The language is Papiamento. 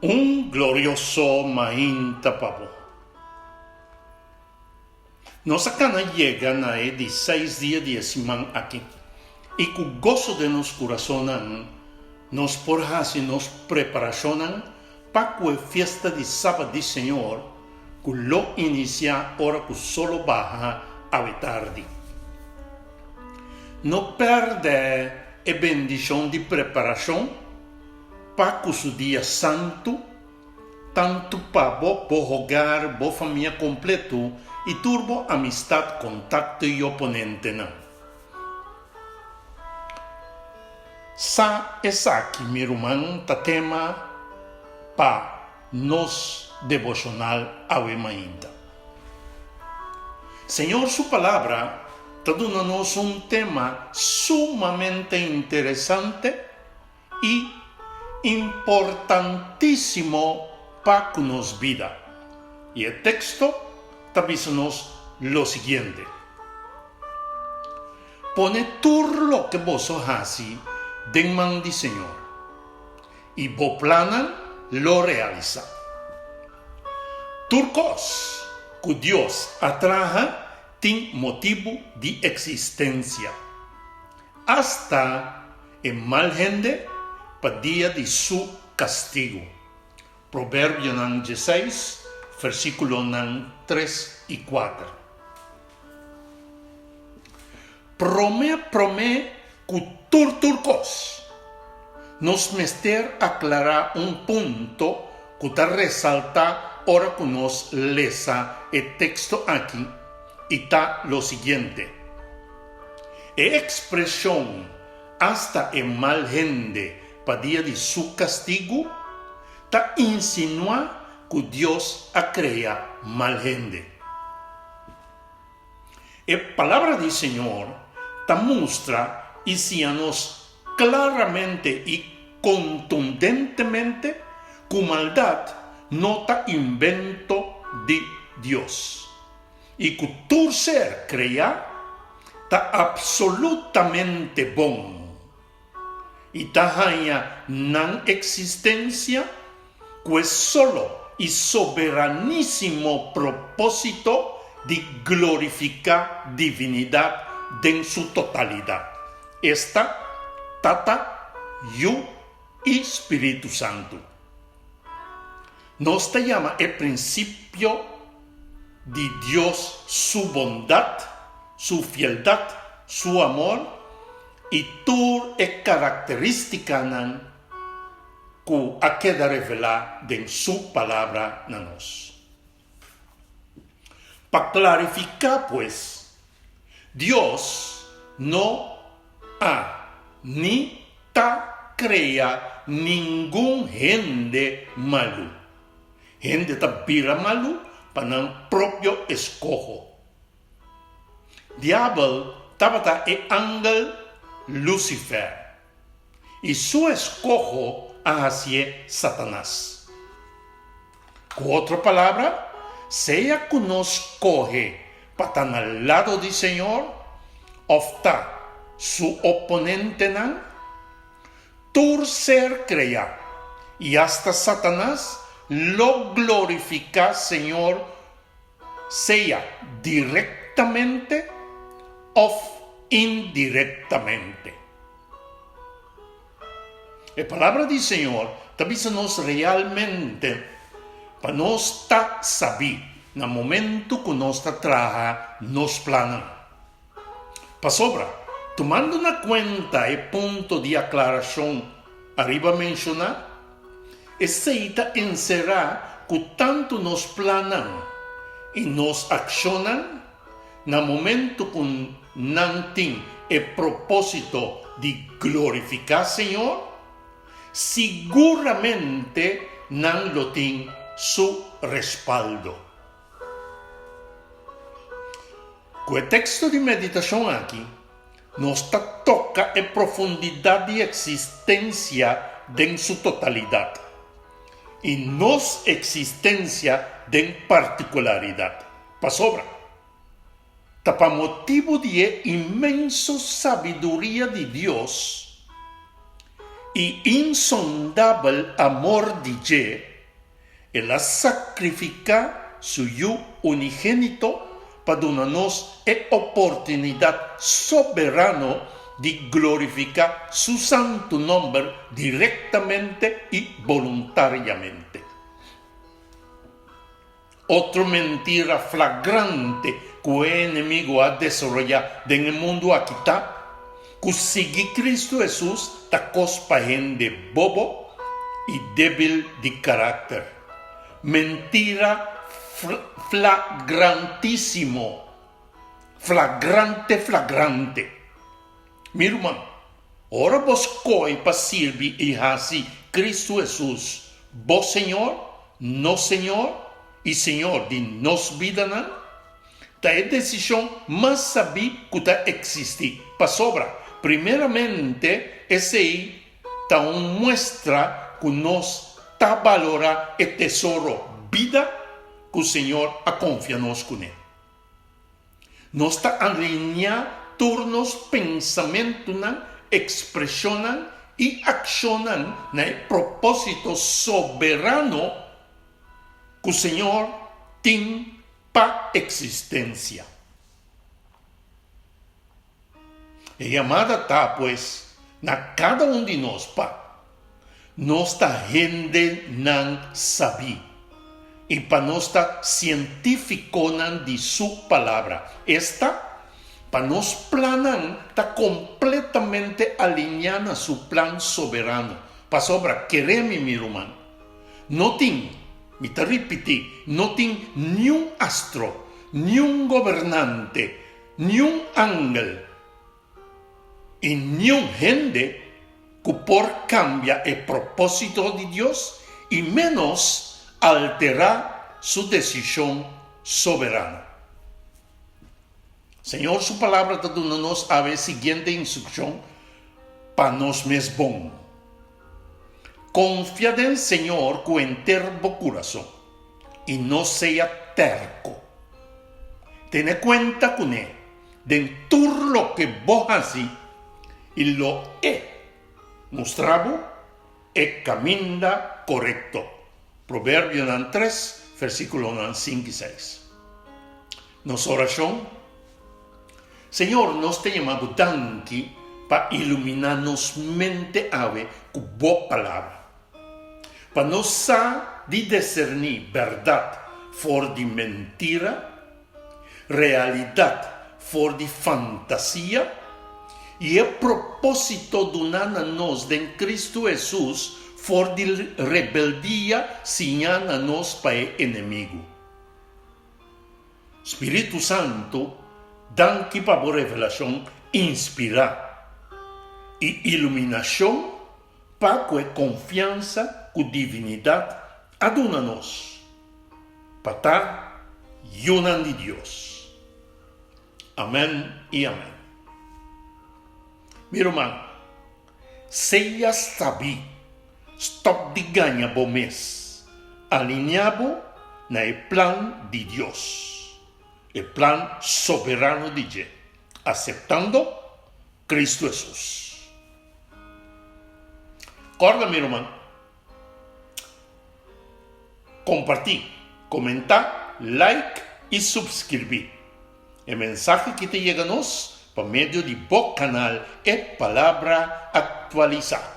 Un glorioso mainta pa bo. Nos a kana yega na e di seis dia di e siman aki, i ku goso den nos kurasonnan nos por hasi nos preparashonnan pa ku e fiesta di Sabat di Señor ku lo inisiá ora ku solo baha awe tardi. No pèrdè e bendishon di preparashon Pa ku su dia santu, tantu pa bo, bo hogar, bo famia kompletu i tur bo amistat, kontakto i oponentenan. Sa esaki, mi ruman, ta tema pa nos deboshonal awe mainta. Señor su Palabra ta duna nos un tema sumamente interesante i importantísimo pa ku nos bida. I e teksto ta bisa nos lo siguiente, Pone tur loke boso hasi den man di Señor, i bo plannan lo realisá. Tur kos ku Dios a traha tin motibu di eksistensia. Asta e mal hende pa dia di su kastigu. Proverbionan dieseis, versíkulonan tres i kuater. Promé promé ku tur tur kos, nos mester aklará un punto ku ta resaltá ora ku nos lesa e teksto aki, i ta lo siguiente. E ekspreshon asta e mal hende pa dia di su kastigu ta insinuá ku Dios a krea mal hende. E Palabra di Señor ta mustra i siña nos klaramente i kontundentemente ku maldat no ta invento di Dios. I ku tur ser kreá ta apsolutamente bon i ta haña nan eksistensia ku e solo i soberanísimo propósito di glorifiká Divinidat den su totalidat, esta, Tata, Yu i Spiritu Santu. Nos ta yama e prinsipio di Dios su bondat, su fieldat, su amor i tur e karakterístikanan ku a keda revelá den su Palabra na nos. Pa klarifiká pues, Dios no a ni ta krea ningun hende malu. Hende ta bira malu pa nan propio eskoho. Diabel tabata e angel Lucifer, i su eskoho a hasié Satanas. Ku otro palabra, sea ku nos skohe pa ta na lado di Señor òf ta Su oponentenan, tur ser kreá, i asta Satanas, lo glorifiká Señor sea direktamente òf indirektamente. E Palabra di Señor ta bisa nos realmente pa nos ta sabí na momento ku nos ta traha nos plannan. Pasobra, tumando na kuenta e punto di aklarashon ariba menshoná, esei ta enserá ku tantu nos plannan i nos akshonnan na momento ku nan tin e propósito di glorifiká Señor, siguramente nan lo tin su respaldo. Ku e teksto di meditashon aki, nos ta toka e profundidat di eksistensia den su totalidat i nos eksistensia den partikularidat. Pasobra. Ta pa motibu di e inmenso sabiduria di Dios i insondabel amor di dje. El a sakrifiká su Yu unigénito pa duna nos e oportunidat soberano di glorifiká su santu nòmber direktamente i boluntariamente. Otro mentira flagrante ku e enemigu a desaroyá den e mundu aki ta ku sigui Kristu Hesus ta kos pa hende bobo i débil di karakter. Mentira flagrantísimo! Flagrante flagrante! Mi ruman, ora bo skohe pa sirbi i hasi Kristu Hesus bo Señor, nos Señor i Señor di nos bidanan, ta e desishon mas sabí ku ta eksistí, pasobra primeramente esei ta un muestra ku nos ta balorá e tesoro bida ku Señor a konfia nos kuné. Nos ta alineá tur nos pensamentunan, ekspreshonnan i akshonnan na e propósito soberano ku Señor tin pa eksistensia. E yamada ta, pues, na kada un di nos pa nos ta hendenan sabí i pa nos ta sientífikonan di su Palabra, esta, pa nos plannan ta kompletamente alineá na su plan soberano. Pasobra, kere mi, mi ruman, no tin, mi ta ripití, no tin niun astro, niun gobernante, Niun angel i niun hende ku por kambia e propósito di Dios i ménos alterá su desishon soberano. Señor su Palabra ta duna nos awe e siguiente instrukshon pa nos mes bon, Konfia den Señor ku henter bo kurason i no sea tèrko. Tene kuenta kuné den tur loke bo hasi i lo e mustra bo e kaminda korekto. Proverbionan tres, versíkulonan sinku i seis. Nos orashon, Señor, nos ta yama bo danki pa iluminá nos mente awe ku bo Palabra. Pa nos sa di deserní bèrdat for di mentira, realidat for di fantasia, i e propósito duná na nos den Kristu Hesus for di rebeldia siñá na nos pa e enemigu. Spiritu Santu, danki pa bo revelashon inspirá i iluminashon pa ku e konfiansa ku divinidat a duna nos pa ta yunan di Dios. Amèn i amèn. Mi ruman, sea sabí, stòp di gaña bo mes, alineá bo na e plan di Dios, e plan soberano di dje, aseptando Cristo Hesus. Kòrda mi ruman, kompartí, komentá, like i supskirbí. E mensahe ki ta yega nos pa medio di bo kanal E Palabra Aktualisá.